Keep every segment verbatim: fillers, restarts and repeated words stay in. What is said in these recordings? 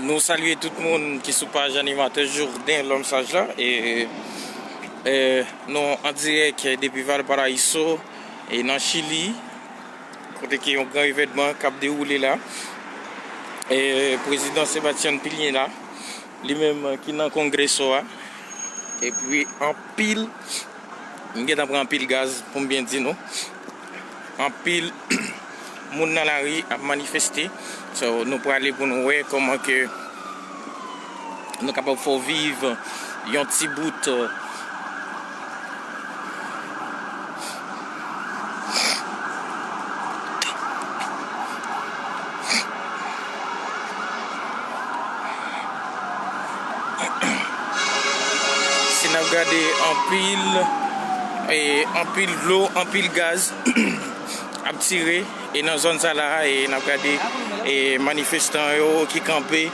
Nou salye tout moun ki sou paj Animatè Jourdain L'Homme Sage la. E, e, nou an dirèk depi Valparaíso, e nan Chili, kote ke yon gran evènman k ap dewoule la. E, Prezidan Sebastian Piñera, li menm ki nan Kongreso a. Epi anpil, m gentan pran anpil gaz pou m byen di nou. Anpil moun nan lari ap manifeste. So, nou prale pou nou wè kòman ke nou kapab fè w viv yon ti bout, euh, Si n ap gade anpil, e, anpil dlo, anpil gaz ap tire, e nan zòn sa la, e n ap gade, e, manifestan yo ki kanpe,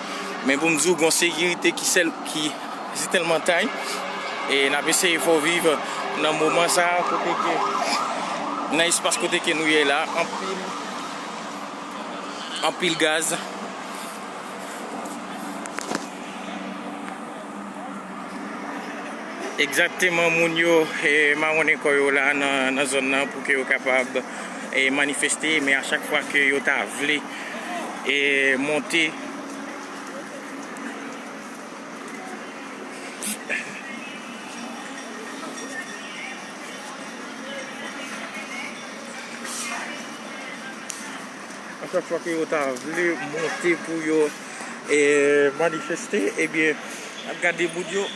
men pou m di w, gon sekirite ki sèl, ki sitèlman tay, e n ap eseye fè w viv nan moman sa a, kote ke, nan espas kote ke nou ye la, anpil, anpil gaz. Egzakteman, moun yo, e, mawonnen kò yo la nan, nan zòn nan pou ke yo kapab, e, manifeste, men a chak fwa ke yo ta vle, e, monte, a chak fwa ke yo ta vle monte pou yo, e, manifeste, ebyen, n ap gade moun yo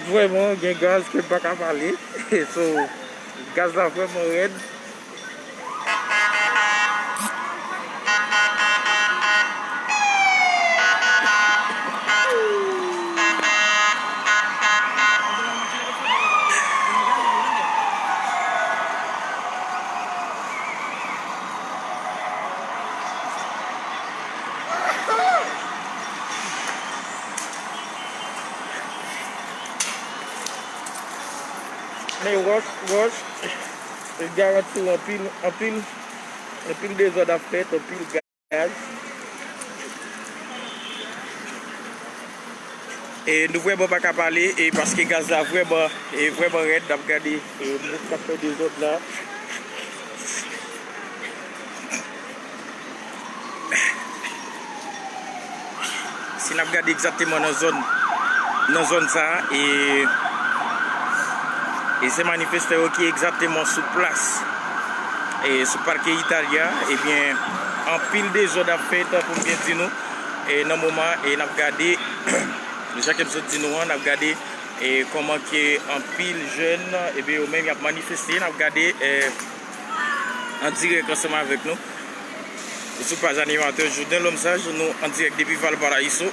vrèman gen gaz ke m pa ka pale. So, gaz la vrèman rèd. Men wòch, wòch, l garanti w anpil, anpil, anpil dezòd ap fèt, anpil gaz. E nou vrèman pa ka pale, e paske gaz la vrèman, e vrèman rèd, n ap gade, e moun k ap fè dezòd la. Si n ap gade egzakteman nan zòn, nan zòn sa a, e, e se manifestan yo ki egzakteman sou plas, e sou Parque Italia, ebyen, anpil dezòd ap fèt, pou m byen di nou, e nan moman, e n ap gade, jan ke m sot di nou an, n ap gade, e kòman ke anpil jèn, ebyen, yo menm y ap manifeste, n ap gade, e, an dirèk ansanm avèk nou. Sou paj Animatè Jourdain L'Homme Sage, nou an dirèk depi Valparaíso.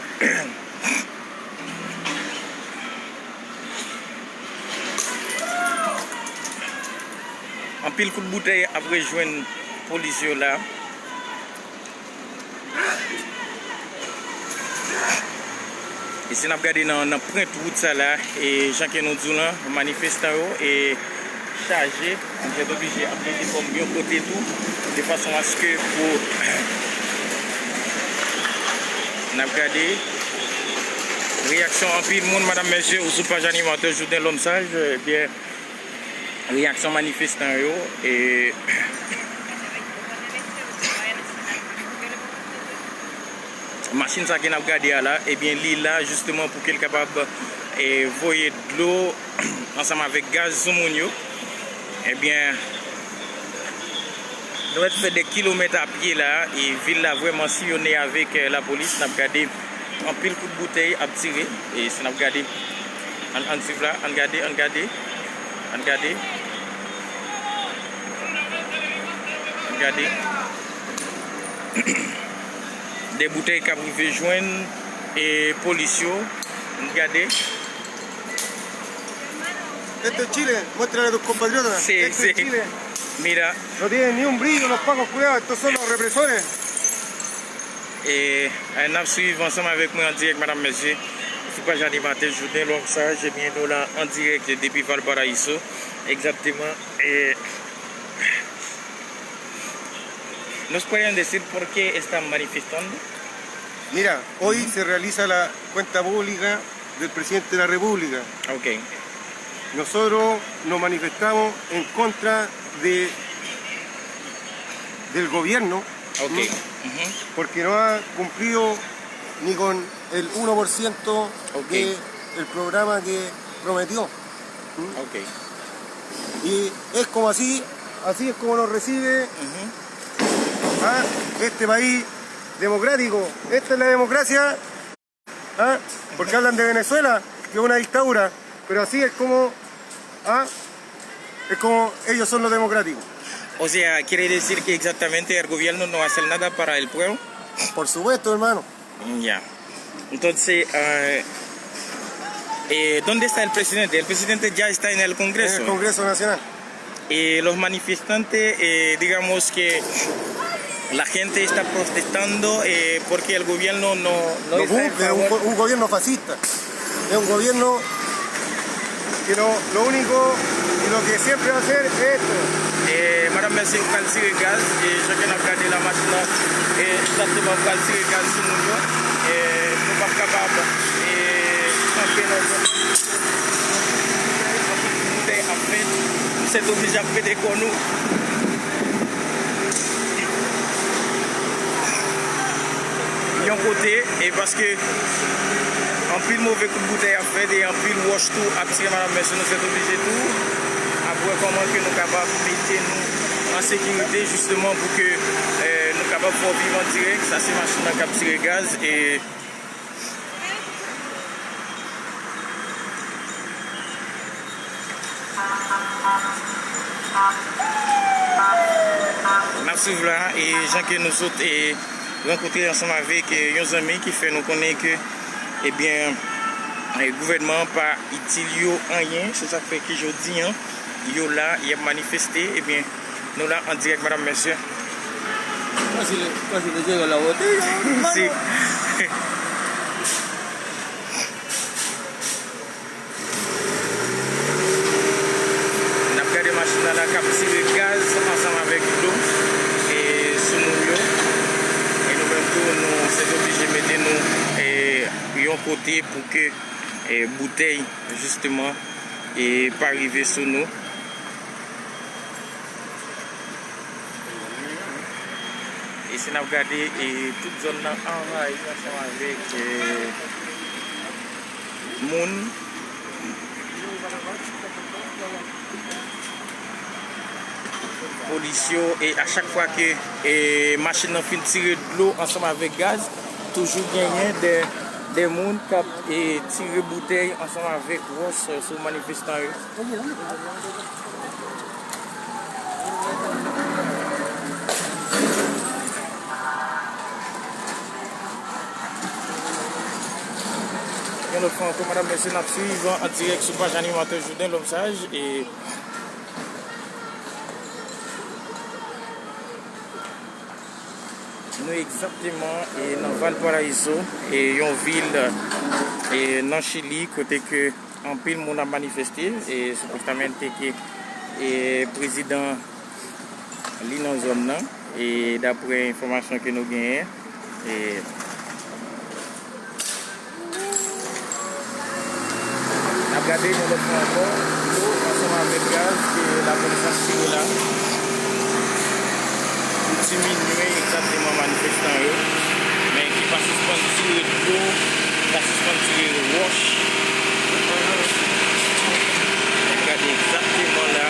Anpil kout boutèy ap rejwenn polis yo la. E si n ap gade nan, nan pwent wout sa la, e jan ke nou di w lan, manifestan yo, e chaje, nou jèt oblije ap mete kò m yon kote tou, de fason aske pou n ap gade reyaksyon anpil moun, madanm, mesye, ou sou paj Animatè Jourdain L'Homme Sage, ebyen, reyaksyon manifestan yo, e machin sa ke n ap gade a la, ebyen, li la jisteman pou ke l kapab, e, voye dlo ansanm avèk gaz sou moun yo. Ebyen, nou mèt fè de kilomèt a pye la, e vil la vrèman siyone avèk, e, lapolis. N ap gade anpil kout boutèy ap tire, e si n ap gade, ann, ann swiv la, ann gade, ann gade, ann gade, ann gade. De boutèy k ap rive jwenn, e, polis yo. Ann gade. Esto es Chile, muéstrale a tus compatriotas. Sí, sí. Esto es Chile. Mira. No tienen ni un brillo los pacos culiados, estos son los represores. E, e, n ap swiv ansanm avèk mwen an dirèk, madanm, mesye, sou paj Animatè Jourdain L'Homme Sage, ebyen, nou la an dirèk depi Valparaíso, egzakteman, e, nos pueden decir por qué están manifestando? Mira, hoy se realiza la cuenta pública del presidente de la República. Ok. Nosotros nos manifestamos en contra de, del gobierno, Ok. ¿m? Ujú. Porque no ha cumplido ni con el uno por ciento Ok. del programa que prometió. ¿M? Ok. Y es como así, así es como nos recibe Ujú. ¿ah? Este país democrático. Esta es la democracia. ¿Ah? Porque hablan de Venezuela, que es una dictadura, pero así es como, ¿ah? Es como ellos son los democráticos. O sea, quiere decir que exactamente el gobierno no hace nada para el pueblo. Por supuesto, hermano. Ya. Entonces, eh, eh, ¿dónde está el presidente? El presidente ya está en el Congreso. En el Congreso Nacional. Eh, los manifestantes, eh, digamos que la gente está protestando, eh, porque el gobierno no, no No está en cumple, es un, favor. go- un gobierno fascista. Es un gobierno que no, lo único y lo que siempre va a hacer es esto. Eh, Madanm Mèsi pral tire gaz, e jan ke n ap gade la machin nan, e egzakteman pral tire gaz sou moun yo. E nou p ap kapab, e kanpe nan zòn nan. Anpil boutèy ap fèt, nou sètoblije ap mete kò nou yon kote, e paske anpil move kout boutèy ap fèt e anpil wòch tou ap tire Madanm Mèsi, nou sètoblije tou ap wè kòman ke nou kapab mete nou an sekirite, jisteman, pou ke, eh, nou kapab fè w viv an dirèk. Sa se machin nan k ap tire gaz, e n ap swiv la, e jan ke nou sot, e rankontre ansanm avèk, e yon zanmi ki fè nou konnen ke, ebyen, e gouvènman an pa itil yo anyen. Se sa k fè ke jodi an, yo la, y ap manifeste. Ebyen, nou la an dirèk, Madanm Mèsi. Pase le, pase le zero la wote. Si. N ap gade machin nan la k ap tire gaz ansanm avèk dlo, e sou moun yo. E nou menm tou, nou sètoblije mete nou, e, yon kote pou ke, e, boutèy, jisteman, e pa rive sou nou. E si n ap gade, e tout zòn nan anvayi ansanm avèk, e moun, polis yo, e a chak fwa ke, e machin nan fin tire dlo ansanm avèk gaz, toujou genyen de, de moun k ap, e tire boutèy ansanm avèk wòch sou manifestan yo. Yon lòt fwa ankò, Madanm Mèsi, n ap swiv an dirèk sou paj Animatè Jouden Lòm Saj, e nou egzakteman, e nan Valparaíso, e yon vil, e nan Chili, kote ke anpil moun ap manifeste, e supostamente ke, e prezidan li nan zòn nan, e daprè enfòmasyon ke nou genyen, e n ap gade yon lòt fwa ankò, dlo ansanm avèk gaz ke lapolis ap tire la pou diminye egzakteman manifestan yo, men ki pa sispann tire dlo, pa sispann tire wòch. N ap gade egzakteman la.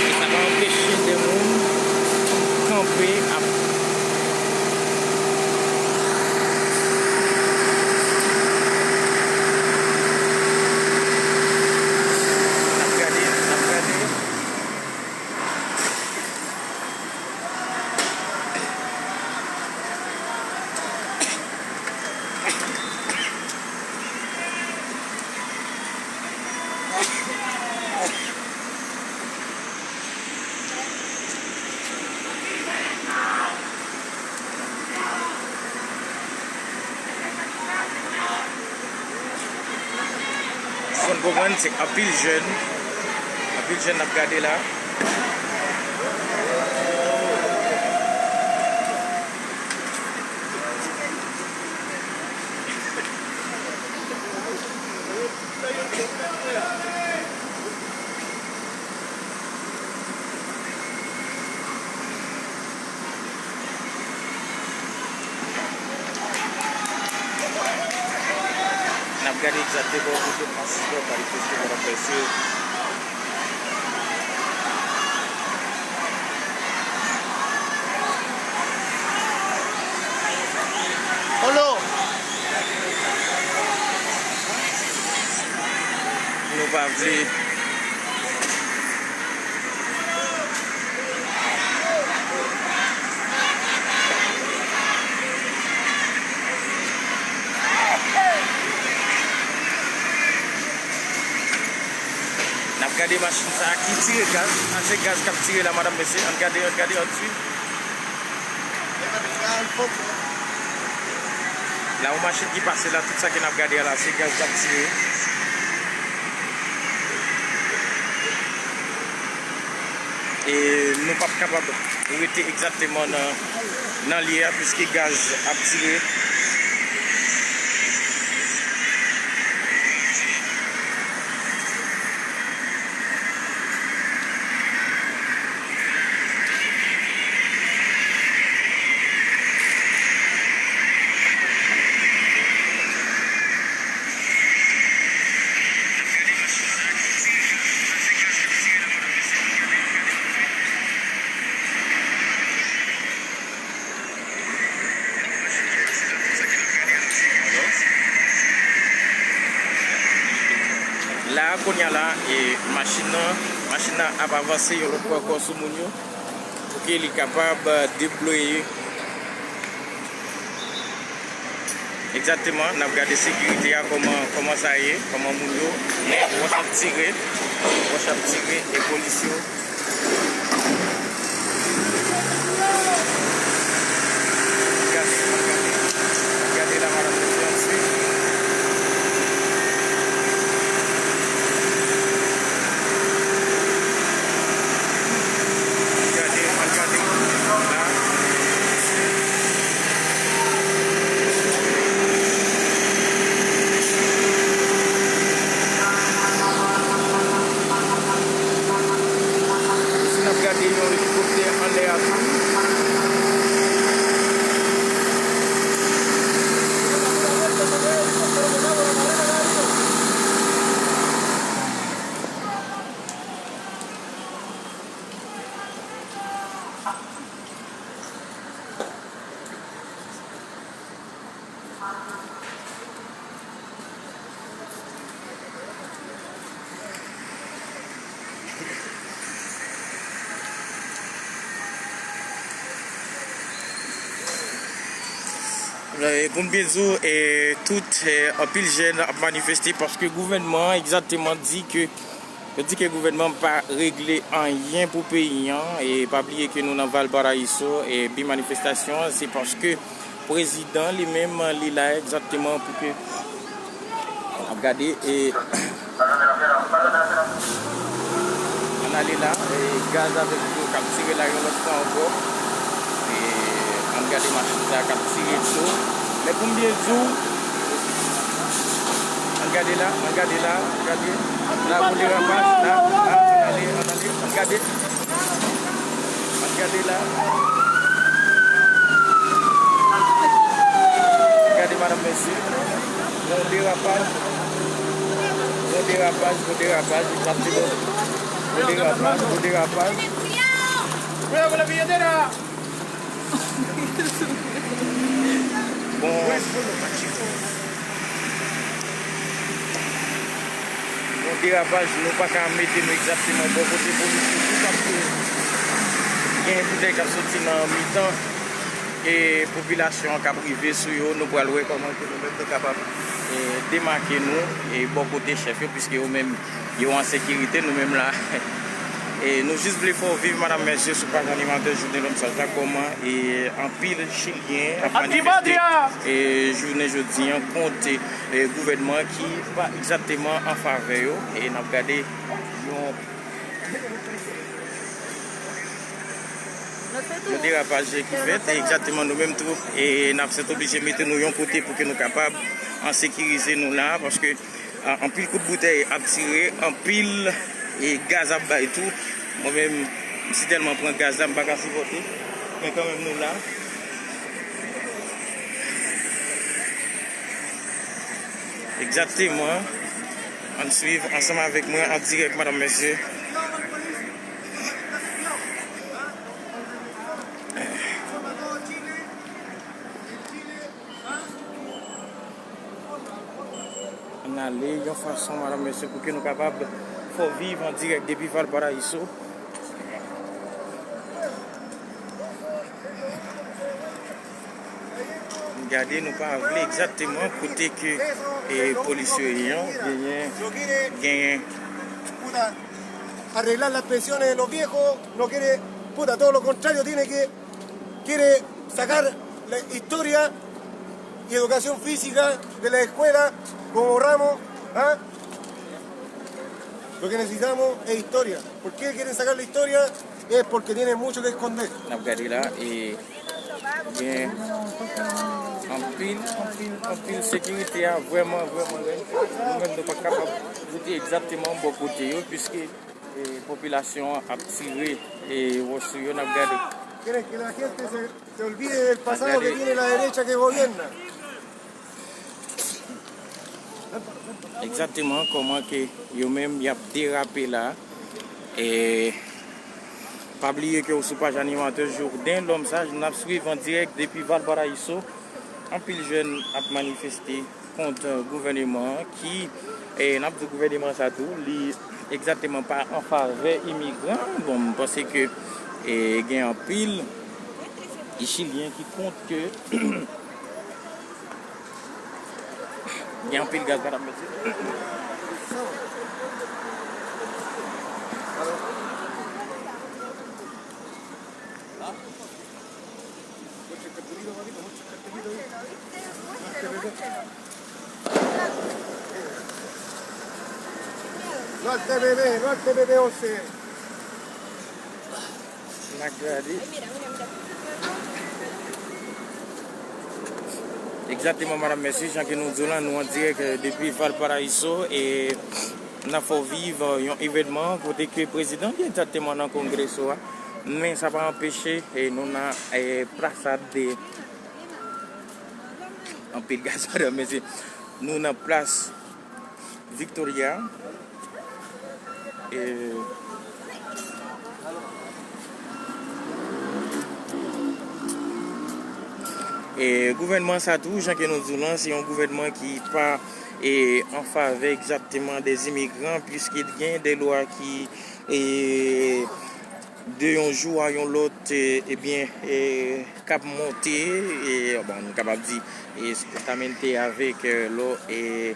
E sa pa anpeche de moun kanpe ap N ap gade, n ap gade. Ou konn konprann, se anpil jèn, anpil jèn n ap gade la. Gade egzakteman kote masin nan manifeste, medam, mesye. Olo! Nou pa vle. N ap gade machin sa a ki tire gaz. A, se gaz k ap tire la, medam, mesye. Ann gade, ann gade, ann swiv. La, yon machin ki pase la, tout sa ke n ap gade a la, se gaz k ap tire. E nou p ap kapab rete egzakteman nan, nan lye a, piske gaz ap tire. La, kounye a la, e, machin nan, machin nan ap avanse yon lòt fwa ankò sou moun yo, pou ke li kapab, e, debloye. Egzakteman, n ap gade sekirite a, kòman, kòman sa ye, kòman moun yo, men wòch ap tire, wòch ap tire, e polis yo. Gade, gade, gade la, medam, mesye, ann swiv. Gade, ann gade la. Si n ap gade yon elikoptè anlè a tou. E, pou m byen di w, e, tout, e, anpil jèn ap manifeste paske gouvènman an egzakteman di ke Yo di ke gouvènman an pa regle anyen pou peyi an, e pa bliye ke nou nan Valparaíso, e bi manifestasyon an, se paske prezidan li menm, li la egzakteman pou ke, ap gade, e, ann ale la, e gaz avèk dlo k ap tire la yon lòt fwa ankò, e ann gade machin sa k ap tire dlo, men pou m byen di w, Ann gade la, ann gade la, ann gade. La, gon derapaj, la, la, ann ale, ann ale, ann gade. Ann gade la. Ann gade, medam, mesye. Gon derapaj. Gon derapaj, gon derapaj, egzakteman. Gon derapaj, gon derapaj. Bon, bon derapaj, nou pa ka mete nou egzakteman bò kote polis yo tou, paske gen boutèy k ap soti nan mitan e popilasyon an k ap rive sou yo. Nou pral wè kòman ke nou menm nou kapab, e, demake nou, e, bò kote chèf yo, piske yo menm yo an sekirite, nou menm la. E nou jis vle fè w viv, medam, mesye, sou paj animatè Jounen Lòm Saj la, kòman, e, anpil Chilyen ap manifeste, e, jounen jodi an kont, e, gouvènman an ki pa egzakteman an favè yo. E n ap gade yon, yon derapaj ki fèt, e egzakteman nou menm tou, e n ap sètoblije mete nou yon kote pou ke nou kapab an sekirize nou la, paske A, anpil kout boutèy ap tire, anpil, e, gaz ap bay tou. Mwen menm, m si tèlman pran gaz la, m pa ka sipòte. Men kanmenm, nou la. Egzakteman. Ann swiv ansanm avèk mwen an dirèk, medam, mesye. Ann ale yon fason, medam, mesye, pou ke nou kapab fè w viv an dirèk depi Valparaíso. Gade, nou pa vle egzakteman kote ke, e, polis yo ye an, genyen, genyen. Puta, arreglar las pensiones de los viejos, no quiere, puta, todo lo contrario, tiene que, quiere sacar la historia y educación física de la escuela como ramo, ¿ah? Lo que necesitamos es historia. ¿Por qué quieren sacar la historia? Es porque tienen mucho que esconder. N ap gade la, e gen anpil, anpil, anpil sekirite a, vrèman, vrèman rèd. Nou menm, nou pa kapab goute egzakteman bò kote yo, piske, e, popilasyon an ap tire, e, wòch sou yo, n ap gade. Quieren que la gente se, se olvide del pasado que tiene la derecha que gobierna. Egzakteman kòman ke yo menm y ap derape la. E pa bliye ke w sou paj Animatè Jourdain L'Homme Sage, n ap swiv an dirèk depi Valparaíso. Anpil jèn ap manifeste kont gouvèneman an ki, e, n ap di gouvèneman sa tou, li egzakteman pa an favè imigran. Bon, m panse ke, e, gen anpil Chilyen ki kont ke Gen anpil gaz, medam, mesye. Norte bebé, norte bebé once. N a gade. Egzakteman, medam, mesye, jan ke nou di w la, nou an dirèk, eh, depi Valparaíso, e n ap fè w viv, eh, yon evènman kote ke prezidan li egzakteman nan Kongreso a, men sa pa anpeche, eh, nou nan, eh, Plaza de, anpil gaz, medam, mesye, nou nan plas Victoria. E, e gouvènman sa tou, jan ke nou di w lan, se yon gouvènman ki pa, e, an favè egzakteman dè imigran, piske gen dè lwa ki, e, de yon jou a yon lòt, e, ebyen, e, k ap monte, e, bon, nou kapab di, e, justamente avèk, e, lo, e,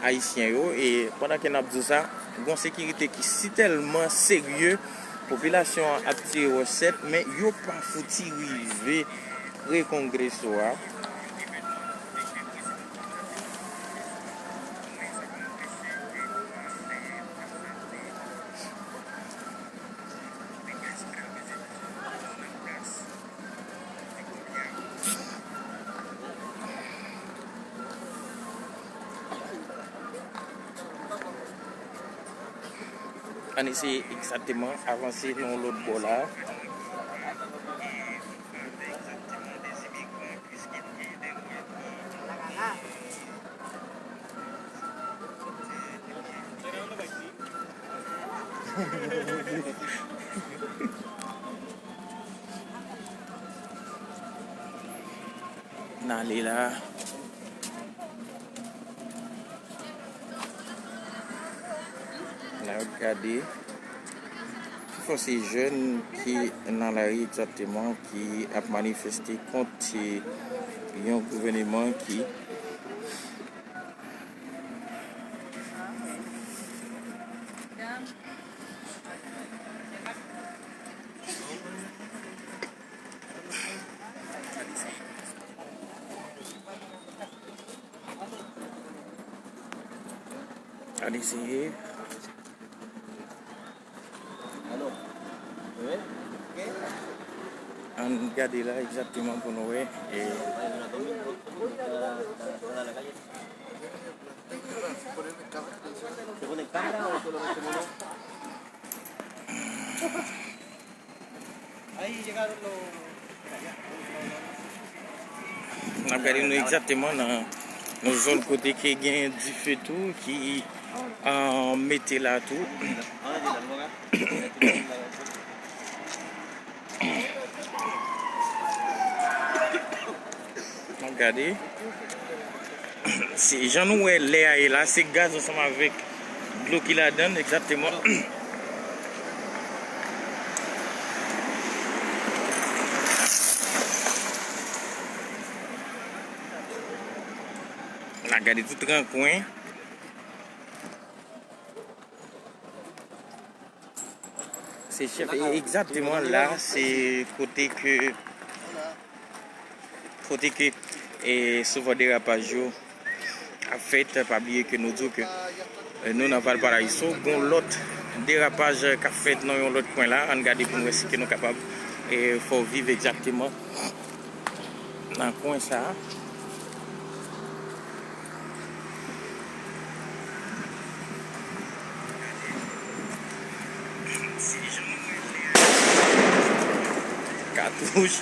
ayisyen yo, e pandan ke n ap di w sa, gon sekirite ki sitèlman serye, popilasyon an ap tire wòch sèt, men yo pa fouti rive pre Kongreso a. Ann eseye egzakteman avanse nan lòt bò la. N ale la. N ap gade. Pifò se jèn ki nan lari egzakteman, ki ap manifeste kont yon gouvèneman ki Ann eseye. Ann gade la egzakteman pou nou wè. E N ap gade nou egzakteman nan Yon zòn kote ke gen dife tou ki, ah, mete la tou. N ap gade. Se jan nou wè lè a ye la, se gaz ansanm avèk dlo ki ladan l, egzakteman. N a gade tout rankwen. Se chèf, e, egzakteman la, se kote ke, kote ke, e, souvan derapaj yo ap fèt. Pa bliye ke nou di w ke, e, nou nan Valparaíso, gon lòt derapaj k ap fèt nan yon lòt kwen la. Ann gade pou n wè si ke nou kapab, e, fè w viv egzakteman nan kwen sa a. Katouch.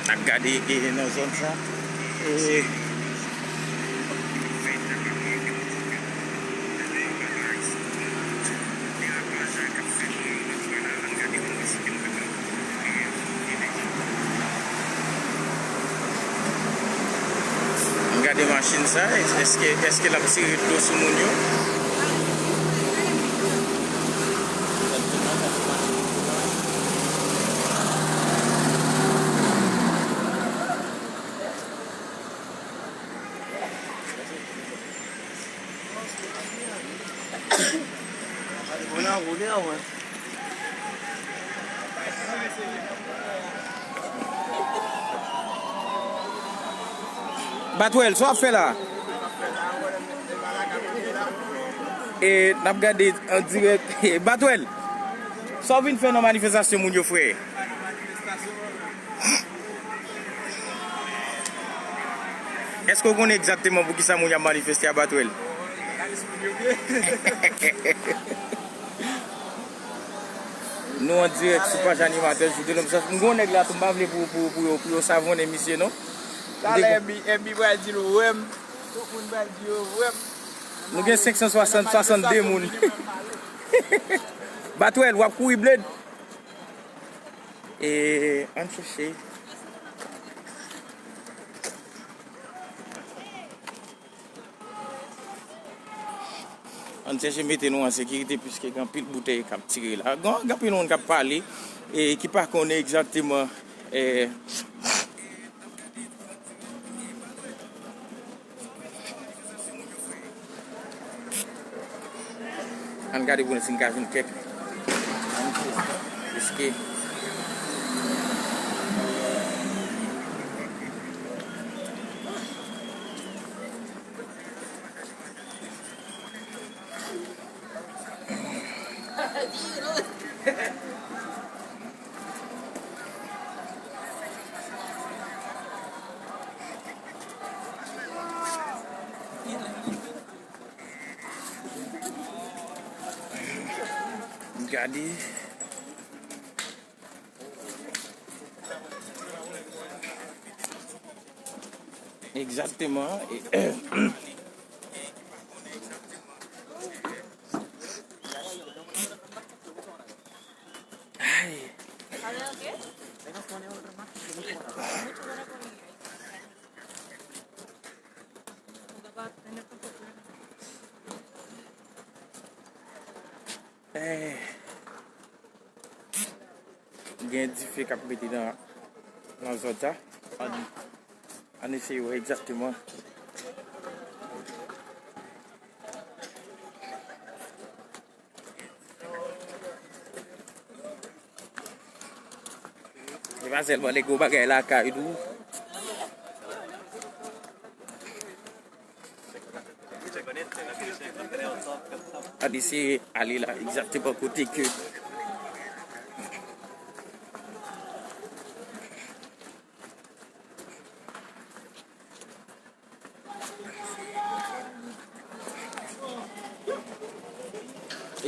N ap gade, e, nan zòn sa. E, Gade machin sa, èske, èske l ap tire dlo sou moun yo? Batwèl, sa w ap fè la? E, n ap gade an dirèk. Batwèl, sa w vin fè nan manifestasyon moun yo, frè? Èske w konnen egzakteman poukisa moun y ap manifeste a, Batwèl? Nou an dirèk sou paj animatè Jou de Lòm Sans. M gon nèg la tou, m pa vle pou, pou, pou yo, pou yo savonnen misye, non. Talè, Ebi, Ebi pral di l wè m. Tout moun pral di yo wè m. Nou gen senk san swasant, swasannde moun. Batwèl, w ap kouri, Bled? E, ann chèche. Ann chèche mete nou an sekirite, piske gen anpil boutèy k ap tire la. Gen, gen anpil moun k ap pale, e ki pa konnen egzakteman, e, Ann gade pou n si n ka jwenn kèk. Ann chèche. Piske Gade. Egzakteman. Ay. Eh. Gen dife k ap mete nan, nan zòn sa. Ann, ann eseye wè egzakteman. Se pa sèlman nèg yo bagay lakay tou. Ann eseye ale la, egzakteman kote ke.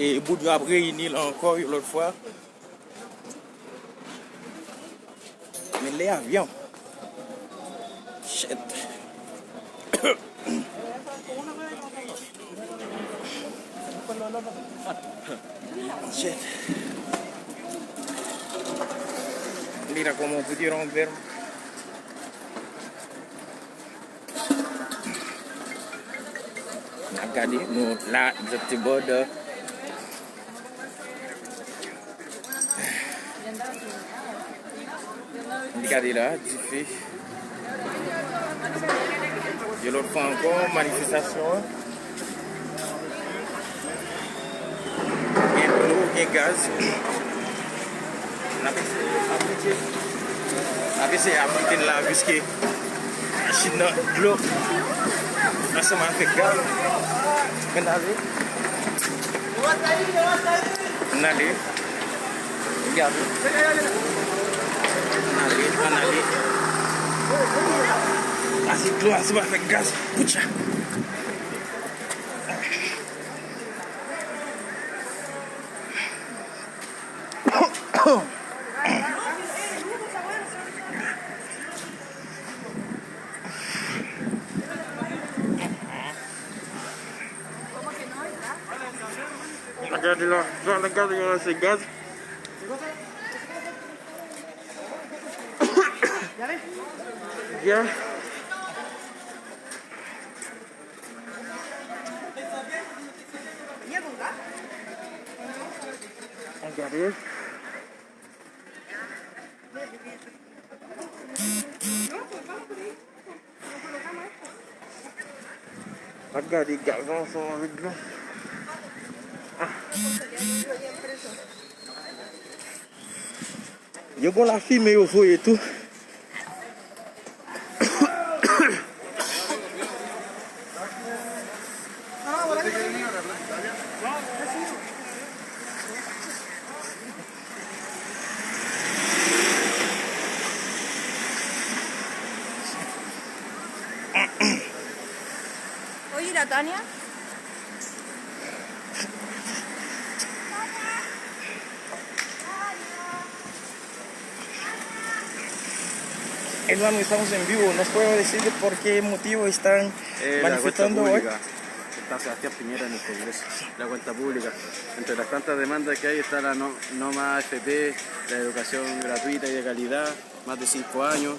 E moun yo ap reyini la ankò yon lòt fwa. Men lè avyon. Shit. Shit. Mira cómo pudieron ver. N ap gade, nou la, Dirty Board. N ap gade la, dife. Yon lòt fwa ankò, manifestasyon an. Gen dlo, gen gaz. N ap eseye aplike. N ap eseye aplike l la, piske machin nan dlo ansanm avèk gaz. Ann ale. Ann ale. Gade. Ann ale, ann ale. Pase dlo ansanm avèk gaz. Poutcha. Gade la, gade, gade, gade, se gaz. Yeah. Gade. Ap gade gaz la ansanm avèk dlo. Ah. Yo gon lafimen yo voye tou. Oye, la Tania. Hermano, estamos en vivo. ¿Nos puede decir por qué motivo están eh, manifestando hoy? Está Sebastián Piñera en el Congreso. La cuenta pública. Entre las tantas demandas que hay está la no, no más A F P, la educación gratuita y de calidad, más de cinco años,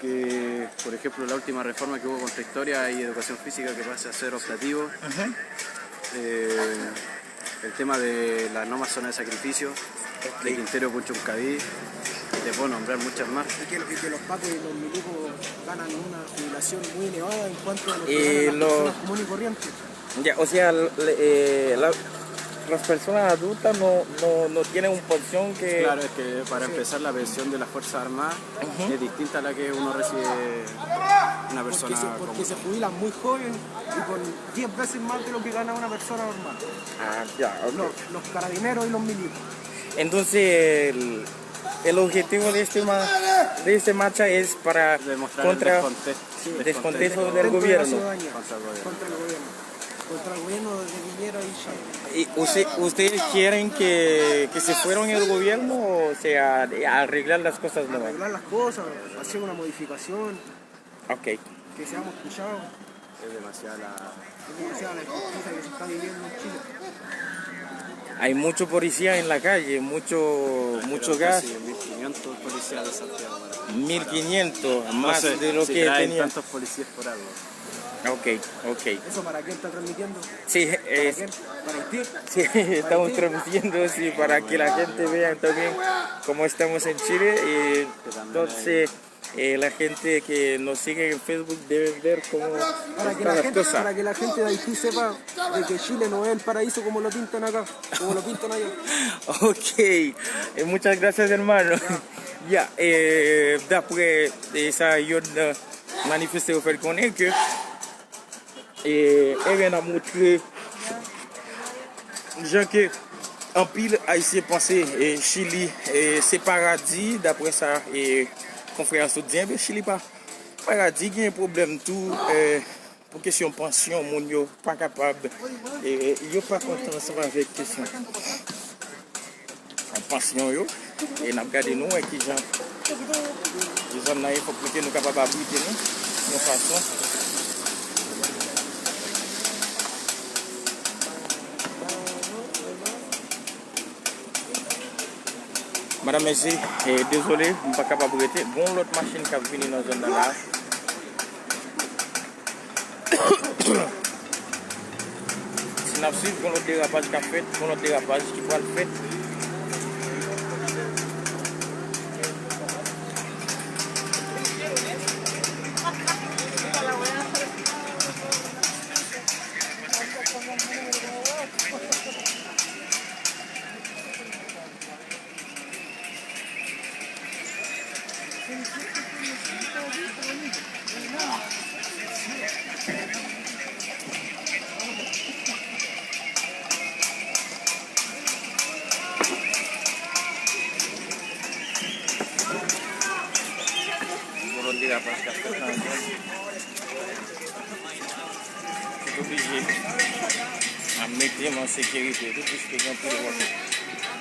que, por ejemplo, la última reforma que hubo contra historia y educación física que pasa a ser optativo. Ujú. Eh, el tema de la no más zona de sacrificio, de Quintero Puchuncaví, te puedo nombrar muchas más. Y que, y que los pacos y los milicos ganan una jubilación muy elevada en cuanto a lo que ganan las personas comunes y corrientes. Ya, o sea, le- eh, la- las personas adultas no, no, no tienen un pensión que... Claro, es que para empezar la pensión de las Fuerzas Armadas es distinta a la que uno recibe una persona común. Porque se, porque se jubilan muy joven y con diez veces más de lo que gana una persona normal. Ah, ya, ok. Los, los carabineros y los milicos. Entonces, el, el objetivo de este, ma- de este marcha es para demostrar el contra descontento, sí, descontento del gobierno. Contra la ciudadanía, contra el gobierno. Contra el gobierno de Piñera y Chávez. ¿Y usted, ustedes quieren que, que se fueron el gobierno, o sea, arreglar las cosas, no? Arreglar las cosas, hacer una modificación. Ok. Que seamos escuchados. Es demasiada la... Es demasiada la injusticia que se está viviendo en Chile. Hay mucho policía en la calle, mucho, mucho gas. Casi mil quinientos policías de Santiago para... Mil quinientos, más de lo que tenía. Entonces, si traen tantos policías por algo. Ok, ok. ¿Eso para quién está transmitiendo? Sí, ¿para quién? ¿Para usted? Sí, estamos transmitiendo, sí, para que la gente vea también cómo estamos en Chile. Y entonces, eh, la gente que nos sigue en Facebook deben ver cómo están las cosas. Para que la gente, para que la gente de Haití sepa de que Chile no es el paraíso como lo pintan acá, como lo pintan allá. Ok, eh, muchas gracias, hermano. Ya, eh, daprè, eh, sa youn nan manifeste yo fè l konnen ke, eh, ebyen, n ap montre jan ke anpil Ayisyen panse, eh, Chili, eh, se paradi, daprè sa, eh, konfrè an sot di, ebyen, Chili pa paradi, gen pwoblèm tou, eh, Pou kesyon pansyon, moun yo pa kapab, e, e, yo pa kontan ansanm avèk kesyon pansyon yo. E n ap gade nou wè kijan zòn nan ye, fòk mete nou kapab abrite nou yon fason. Madanm, mesye, e, dezole, m pa kapab rete. Gon lòt machin k ap vini nan zòn nan la. Si n ap swiv, gon lòt derapaj k ap fèt, gon lòt derapaj ki pral fèt. Gon lòt derapaj k ap fèt nan zòn. Tout oblije ap mete m an sekirite tou, piske gen anpil wòch.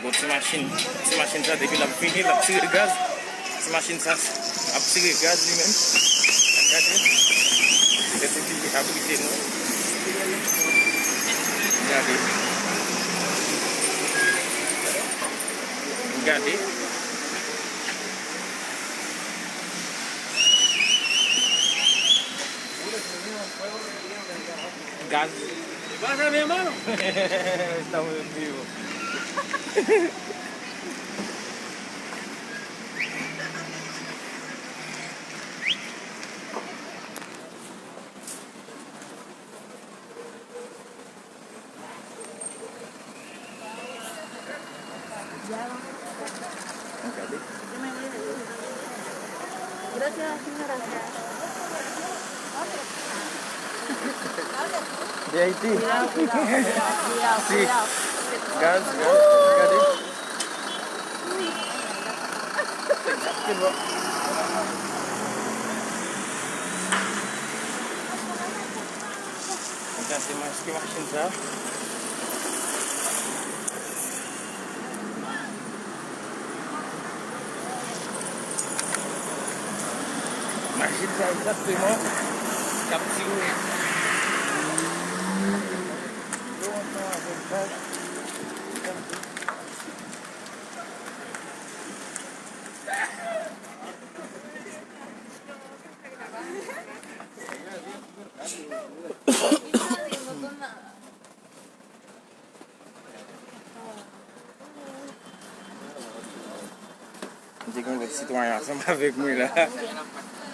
Bon, ti machin, ti machin sa, depi l ap vini, l ap tire gaz. Ti machin sa ap tire gaz li menm. N ap gade. Tèt oblije abrite nou. Gade. Gade. Gaz. Estamos en vivo. De Ayiti. Si. Gaz, gaz, gade. Egzakteman. Sa se maske machin sa. Machin sa egzakteman k ap tire. Yo ansanm avèk gaz. M te gen lòt sitwayen ansanm avèk mwen la.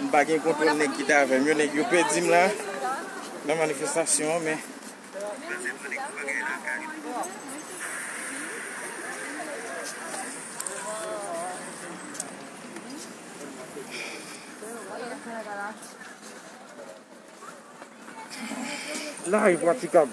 M pa gen kontwòl nèg ki te avè m yo. Nèg yo pèdi m la nan manifestasyon an, men la e pratikab.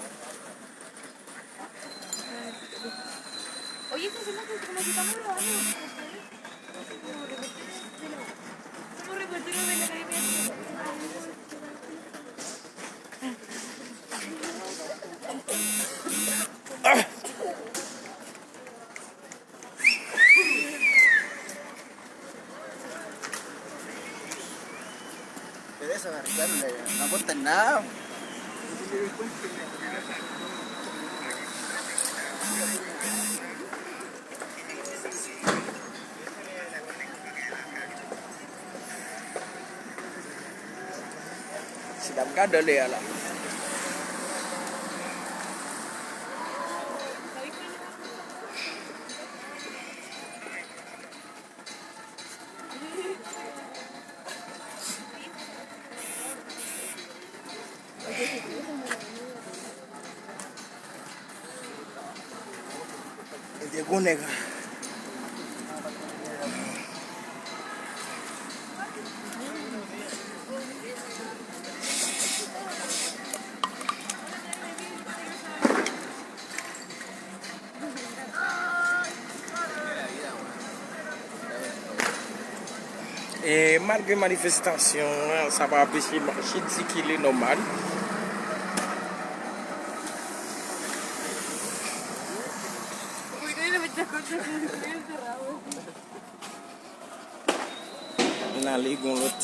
Se t ap gade anlè a la. Ebyen, gon nèg la. E malgre manifestasyon an, sa pa anpeche machin sikile nòmal. N ale gon lòt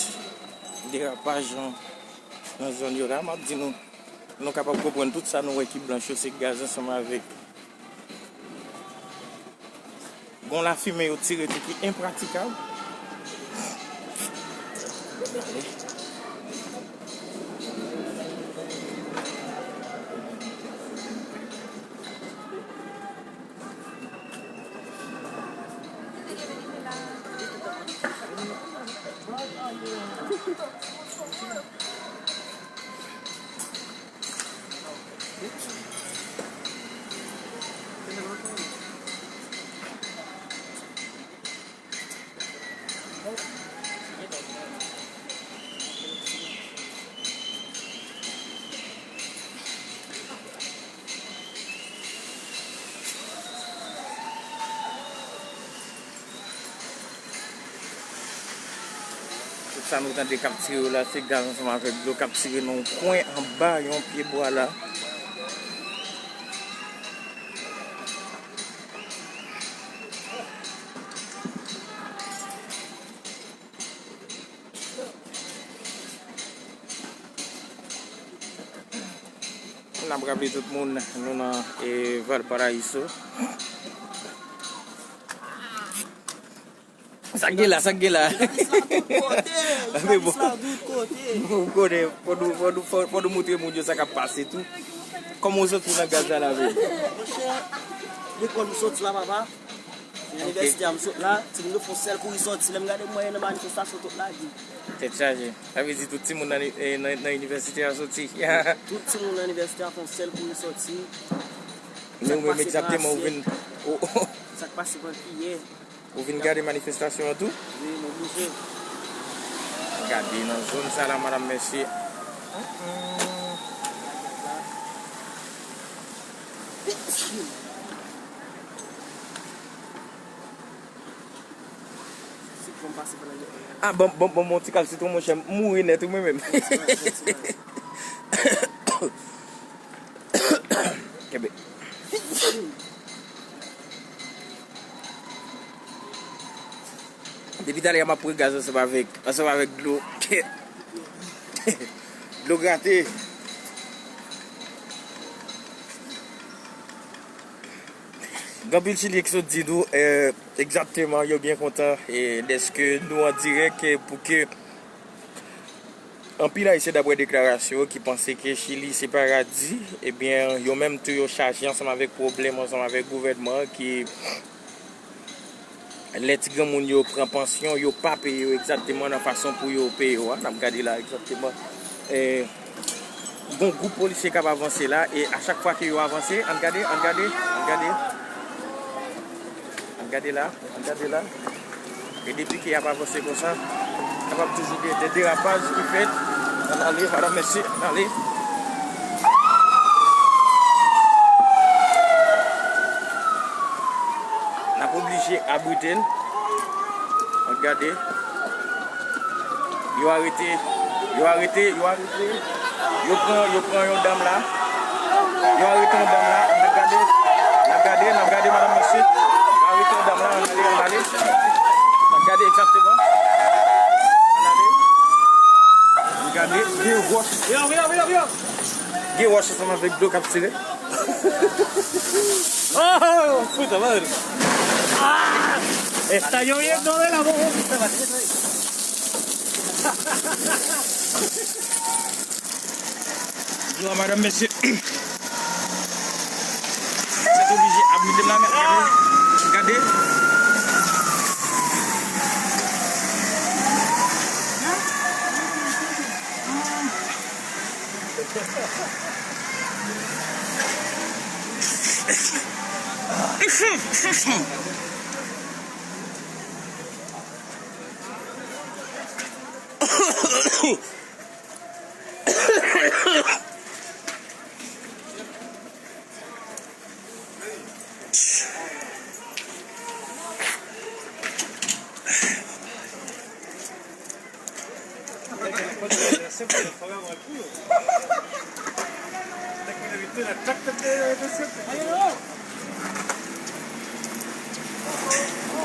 derapaj nan, nan zòn yo la. M ap di nou, nou kapab konprann tout sa nou wè ki blanch yo, se gaz ansanm avèk gon lafimen yo tire tou ki enpratikab. Tout sa nou tande k ap tire yo la, se gaz ansanm avèk dlo k ap tire nan yon kwen anba yon pye bwa la. N ap raple tout moun, nou nan, e, Valparaíso. Sa k gen la, sa k gen la? Kalis la tout kote. Kalis la tout kote. Ou konnen, fò nou, fò nou, fò, fò nou montre moun yo sa k ap pase tou. Kòman w santi w nan gaz la la menm? Monchè, lekòl m soti la, papa. Se nan inivèsite a m sot la, timoun yo fè yon sèl kouri sòti. Lè m gade mwen nan manifestasyon tout lage. Tèt chaje. Sa vle di tout timoun nan, eh, nan, nan inivèsite a soti. Tout timoun nan inivèsite a fè yon sèl kouri sòti. Men ou menm egzakteman ou vin, ou, sa k pase pran kiyè. Ou vin gade manifestasyon an tou? Wi, m oblije. Gade nan zòn sa la, madanm, mesye. Ah, bon, bon, bon, bon, ti kal sitwon, monchè, m mouri nèt, wi, mwen menm. Kenbe. Depi talè a, m ap pran gaz ansanm avèk, ansanm avèk dlo. Dlo grate. Gen anpil Chilyen ki sot di nou, eh, egzakteman, yo byen kontan, eh, dèske nou an dirèk, eh, pou ke anpil Ayisyen, daprè deklarasyon yo, ki panse ke Chili se paradi, ebyen, yo menm tou yo chaje ansanm avèk pwoblèm, ansanm avèk gouvènman an ki, lè ti granmoun yo pran pansyon, yo pa peye yo egzakteman nan fason pou yo peye yo a. N ap gade la egzakteman. Eh, gon gwoup polisye k ap avanse la, e a chak fwa ke yo avanse, ann gade, ann gade, ann gade. Ann gade la, ann gade la. E depi ke y ap avanse konsa, kapab toujou gen de derapaj ki fèt. Ann ale, madanm, mesye, ann ale. N ap oblije abrite l. Ann gade. Yo arete, yo arete, yo arete. Yo pran, yo pran yon dam la. Yo arete yon dam la. N ap gade, n ap gade, n ap gade, madanm, mesye. Yo arete yon dam la, ann ale, ann ale. N ap gade egzakteman. Ann ale. Ann gade. Gen wòch. Gen wòch ansanm avèk dlo k ap tire. Oh, puta madre. Ah, está lloviendo de la boca. Yo, madanm, mesye. Sèt oblije abrite m la, men gade. Gade.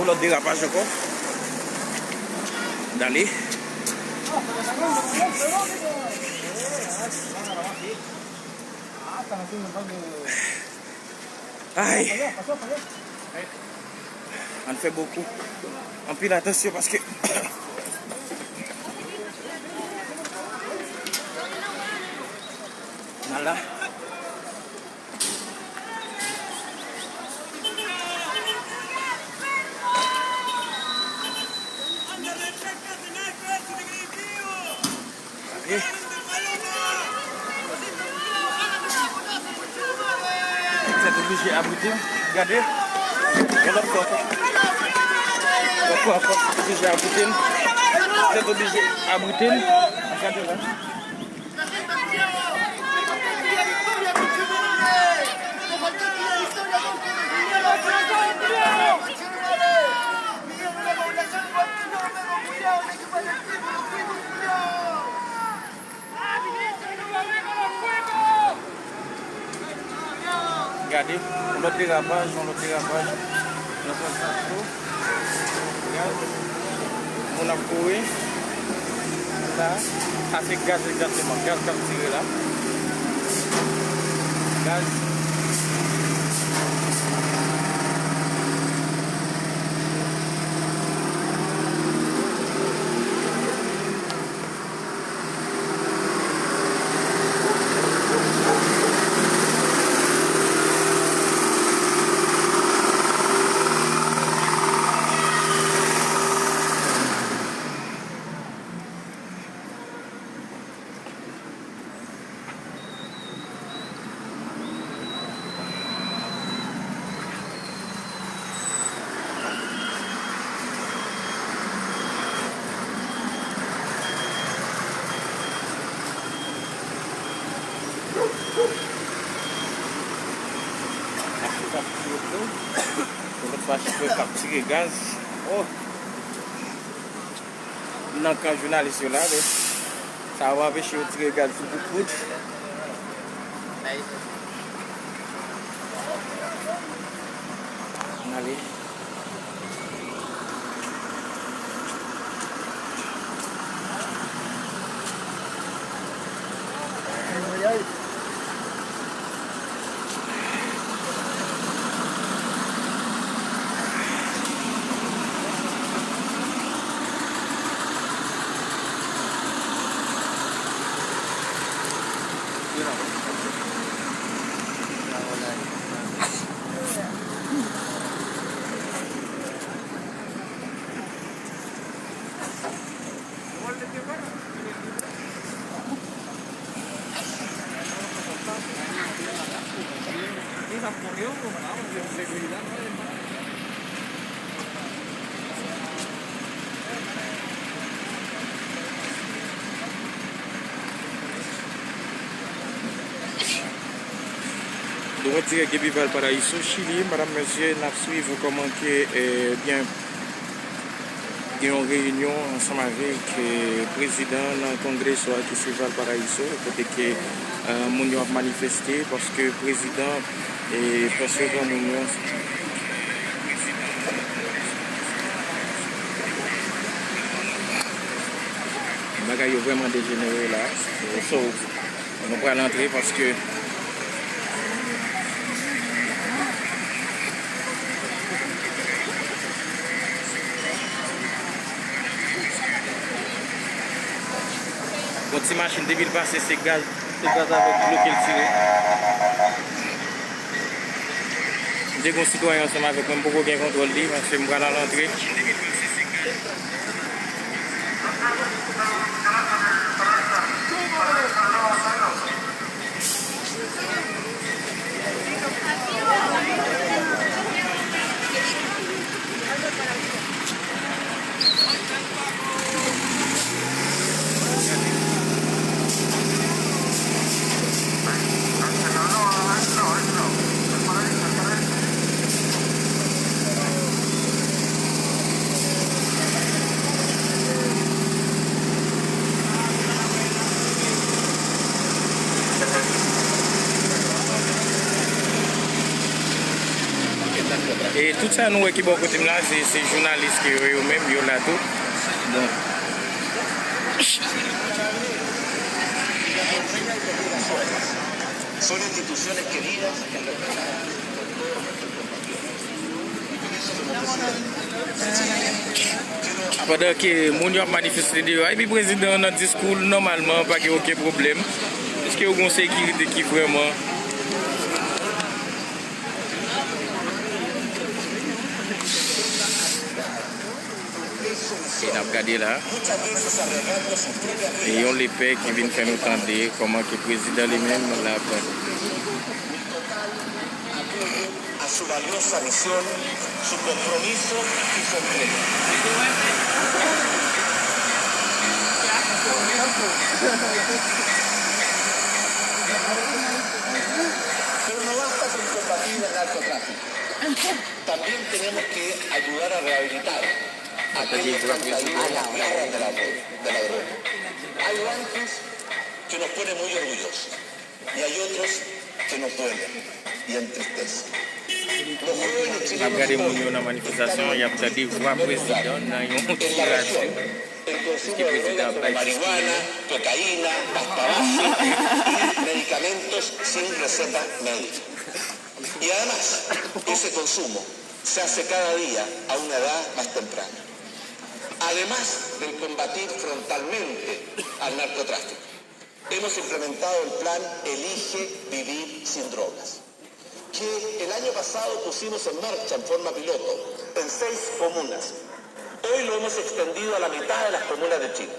Lòt derapaj ankò. Dale. Ay. Ann fè bokou. Anpil atansyon paske n al la. Tèt oblije abrite m. Gade. Yon lòt fwa ankò. Yon lòt fwa ankò. Oblije abrite m. Tèt oblije abrite m. Gade la. Gade, yon lòt derapaj, yon lòt derapaj. Nan sans sa tou. Gaz. Moun ap kouri. La. Sa se gaz egzakteman. Gaz k ap tire la. Gaz. Machin k ap tire dlo. Yon lòt machin k ap tire gaz. Oh! Nan kan jounalis yo la, men sa va anpeche yo tire gaz sou bout wout. N ale. Nou an dirèk depi Valparaíso, Chili. Madanm, mesye, n ap swiv kòman ke, eh, byen, gen yon reyinyon ansanm avèk, eh, prezidan nan Kongreso a ki se Valparaíso, kote ke, eh, moun yo ap manifeste paske prezidan, eh, fè sèjan moun yo. Bagay yo vrèman dejenere la. Eh, so, Nou pral antre paske yon ti machin depi l pase se gaz, se gaz avèk dlo ke l tire. M te gen yon sitwayen ansanm avèk mwen, m poko gen kontwòl li paske m pral al antre. E tout sa nou wè ki bò kote m la, se, se jounalis ke yo, yo menm, yo la tou. Donk, Son instituciones queridas y respetadas por todos nuestros compatriotas. Y por eso, como presidente, pandan ke moun yo ap manifeste deyò a, epi prezidan an nan diskou l, nòmalman, pa gen okenn pwoblèm. Piske yo gen yon sekirite ki vrèman E n ap gade la. E yon lepè ki vin fè nou tande kòman ke prezidan li menm l ap. A su valiosa misión, su compromiso y su entrega. Pero no basta con combatir el narcotráfico. También tenemos que ayudar a rehabilitar a aquellos que han caído en las garras de la, de la droga. Hay bancos que nos ponen muy orgullosos y hay otros que nos duelen y entristecen. Los jóvenes chilenos hoy están en la región, en consumo de marihuana, cocaína, pasta base y medicamentos sin receta médica. Y además, ese consumo se hace cada día a una edad más temprana. Además del combatir frontalmente al narcotráfico, hemos implementado el plan Elige Vivir Sin Drogas, que el año pasado pusimos en marcha en forma piloto en seis comunas. Hoy lo hemos extendido a la mitad de las comunas de Chile.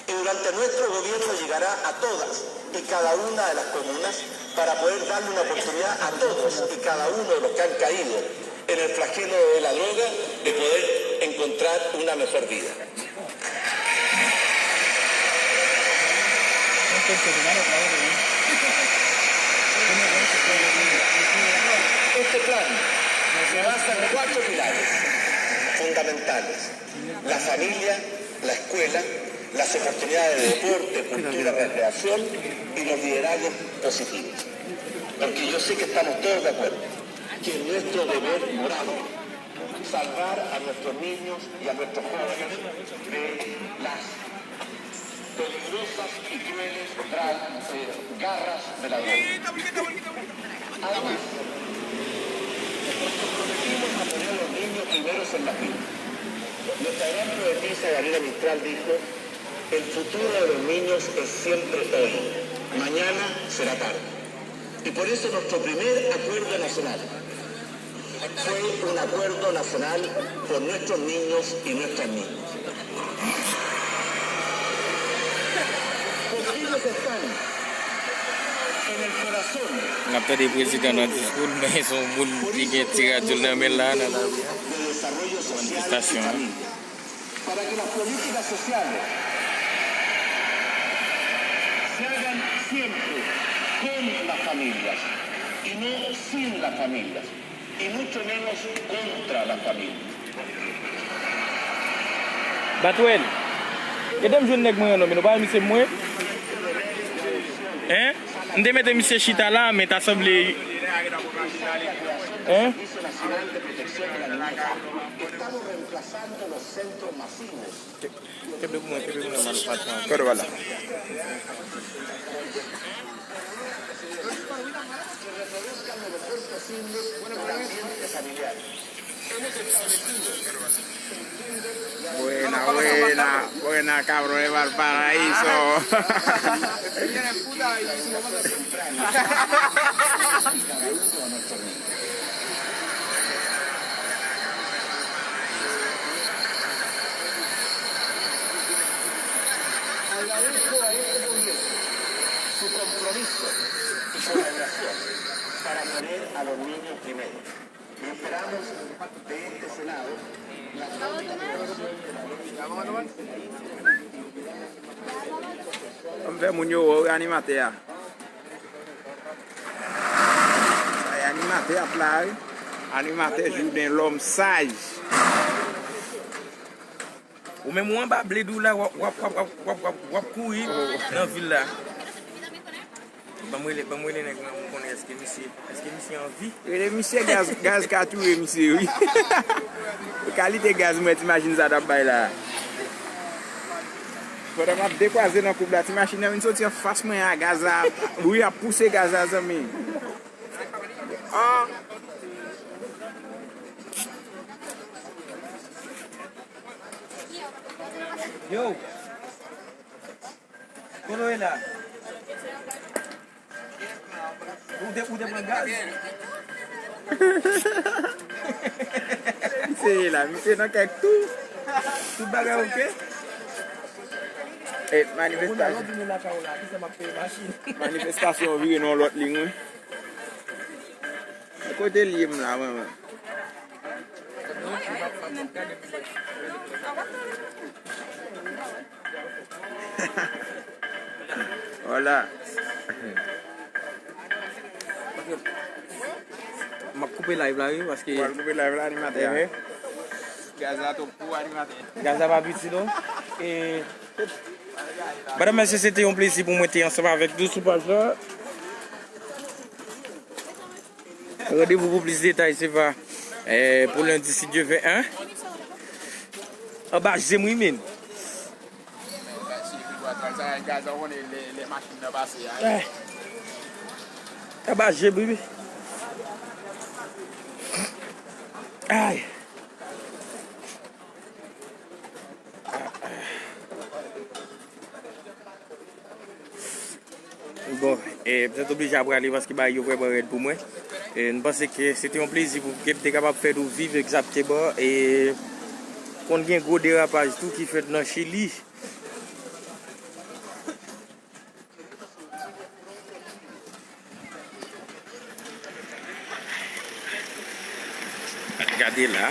Y durante nuestro gobierno llegará a todas y cada una de las comunas para poder darle una oportunidad a todos y cada uno de los que han caído en el flagelo de la droga de poder encontrar una mejor vida. Este plan se basa en cuatro pilares fundamentales: la familia, la escuela, las oportunidades de deporte, cultura, recreación y los liderazgos positivos. Porque yo sé que estamos todos de acuerdo que es nuestro deber moral salvar a nuestros niños y a nuestros jóvenes de las peligrosas y crueles dra-, eh, garras de la droga. Además, nos comprometimos a poner a los niños primeros en la fila. Nuestra gran poetisa Gabriela Mistral dijo: "El futuro de los niños es siempre hoy. Mañana será tarde". Y por eso nuestro primer acuerdo nacional fue un acuerdo nacional por nuestros niños y nuestras niñas. Porque ellos están en el corazón. N ap tande prezidan nan diskou l, men se yon moun ki gen ti radyo l nan men l la, nan lari a. De desarrollo social y familia. Manifestasyon an. Para que las políticas sociales se hagan siempre con las familias y no sin las familias, y mucho menos contra las familias. Batwèl, ede m jwenn nèg mwen an non, men nou pa wè misye mwen? Hein? M te mete misye chita la, men ta sanble. Hein? Estamos reemplazando los centros masivos. Kenbe pou mwen, kenbe pou mwen, mano, patwon. Kote w al la? Que reproduzcan lo mejor posible el ambiente familiar. Hemos establecido Buena, buena, buena, cabrón de Valparaíso. Agradezco a este gobierno su compromiso y colaboración para poner a los niños primero. Y esperamos de este Senado la pronta aprobación de la ley. Sa m fè moun yo wè wi animatè a. Sa e animatè ap la wi. Animatè Jouden, lòm saj. Ou menm ou anba bled ou la, w ap, w ap, w ap kouri nan vil la. Ban m rele, ban m rele nèg lan pou m konnen èske misye, èske misye anvi. Rele misye, gaz, gaz ka touye misye, wi. Kalite gaz mwen, ti machin sa t ap bay la. Pandan m ap dekwaze nan koub la, ti machin nan vin soti anfas mwen a, gaz la, bri ap pouse gaz la, zanmi. Ah! Yo! Kote w ye la? Ou te, ou te pran gaz? Misye ye la, misye nan kèk tou. Tout bagay oke? E, manifestasyon. Kounye a, lòt vini lakay ou la, kisa m ap peye machin? Manifestasyon vire nan lòt liy, wi. Kote l ye m la, mwen, mwen? Hola. M ap koupe live la, wi, paske. W al koupe live la, animatè a. Ehe. Gaz la twòp pou animatè. Gaz la pa piti, non. E, medam, mesye, se te yon plezi pou mwen te ansanm avèk nou sou paj la. Randevou pou plis detay, se pa, eh, pou lendi, si Dye vle, en. Anba je m, wi, men. Anba je m, wi. Ay. Bon, e, m sot oblije ap prale paske bagay yo vrèman rèd pou mwen. E, m panse ke se te yon plezi pou ke m te kapab fè nou viv egzakteman. E, konn gen gwo derapaj tou ki fèt nan Chili. Gade la.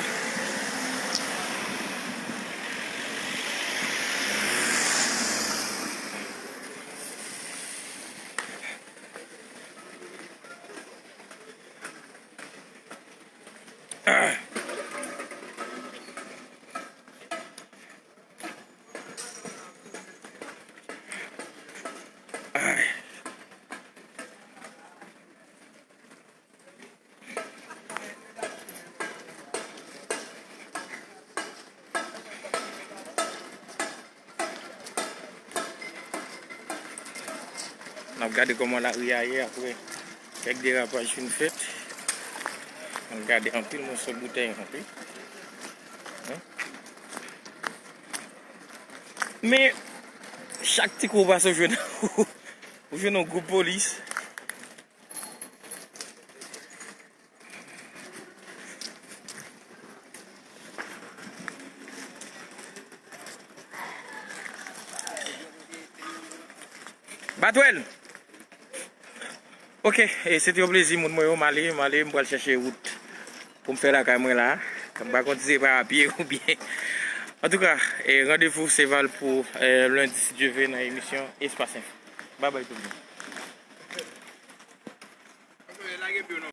N ap gade kòman lari a ye apre kèk derapaj fin fèt. N ap gade anpil moso boutèy ranpe. Men, chak ti kou w pase, w jwenn, w jwenn yon gwoup polis. Batwèl! Oke, e se te yon plezi, moun mwen yo, m ale, m ale, m pral chèche wout pou m fè lakay mwen la. M pa konn si se pa a pye oubyen. Antouka, e randevou se Val pou, e, lendi, si Dye vle, nan emisyon Espas Enfo. Babay tout moun.